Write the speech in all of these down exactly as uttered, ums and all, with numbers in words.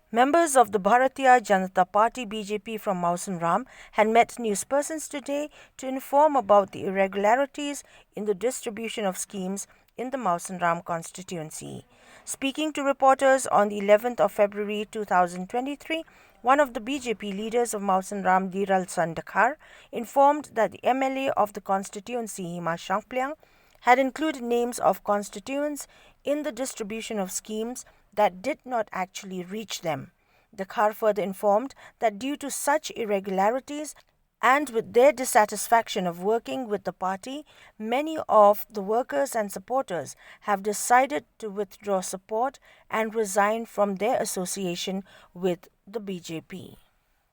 Members of the Bharatiya Janata Party B J P from Mawsynram had met newspersons today to inform about the irregularities in the distribution of schemes in the Mawsynram constituency. Speaking to reporters on the eleventh of February two thousand twenty-three, one of the B J P leaders of Mawsynram, Diralsan Dkhar, informed that the M L A of the constituency, Hima Shangpliang, had included names of constituents in the distribution of schemes that did not actually reach them. Dkhar further informed that due to such irregularities and with their dissatisfaction of working with the party, many of the workers and supporters have decided to withdraw support and resign from their association with the B J P.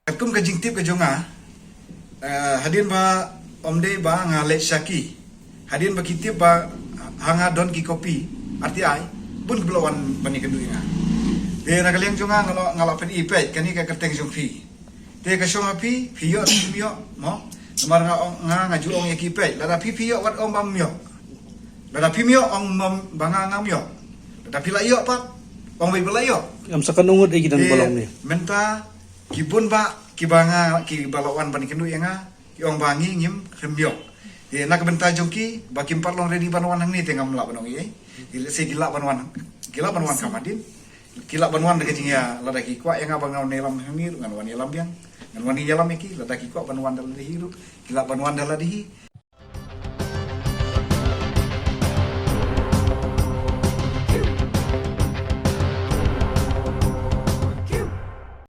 Katkum ka jingtip ka jong nga, eh, hadien ba ym dei ba nga leit sha ki, hadien ba ki tip ba ha nga don ki kopi R T I, bun ki ba la wan ban ïakynduh ïa nga. Te na ka liang jong nga, nga la, nga la pyn-i peit kane ka kyrteng jong phi. Te ka shong ha phi, phi ïoh, phi ym ïoh, mo. Namar nga ong, nga, nga ju ong ïa ki peit, lada phi, phi ïoh, wat ong ba ym ïoh. Lada phi ym ïoh, ong ba nga, ngam ïoh. Lada phi la ïoh pat, ong ba la ïoh. Ym sa kan ong ngut ïa ki dang ba long ni. Mynta ki bun ba, ki ba nga, ki ba la wan ban ïakynduh ïa nga, ki ong ba ngi ngim, ngim ïoh. Te na ka bynta jong ki ba kim pat long ready ban wan hangne, te ngam lah ban ong ei ei. Te lehse ki lah ban wan, ki lah ban wan kam hadien. Ki lah ban wan da ka jingïa, lada ki kwah ïa nga ba ngan wan ïalam hangne ruh ngan wan ïalam biang. Ngan wan ïalam ïa ki, lada ki kwah ban wan da lade hi ruh ki lah ban wan da lade hi.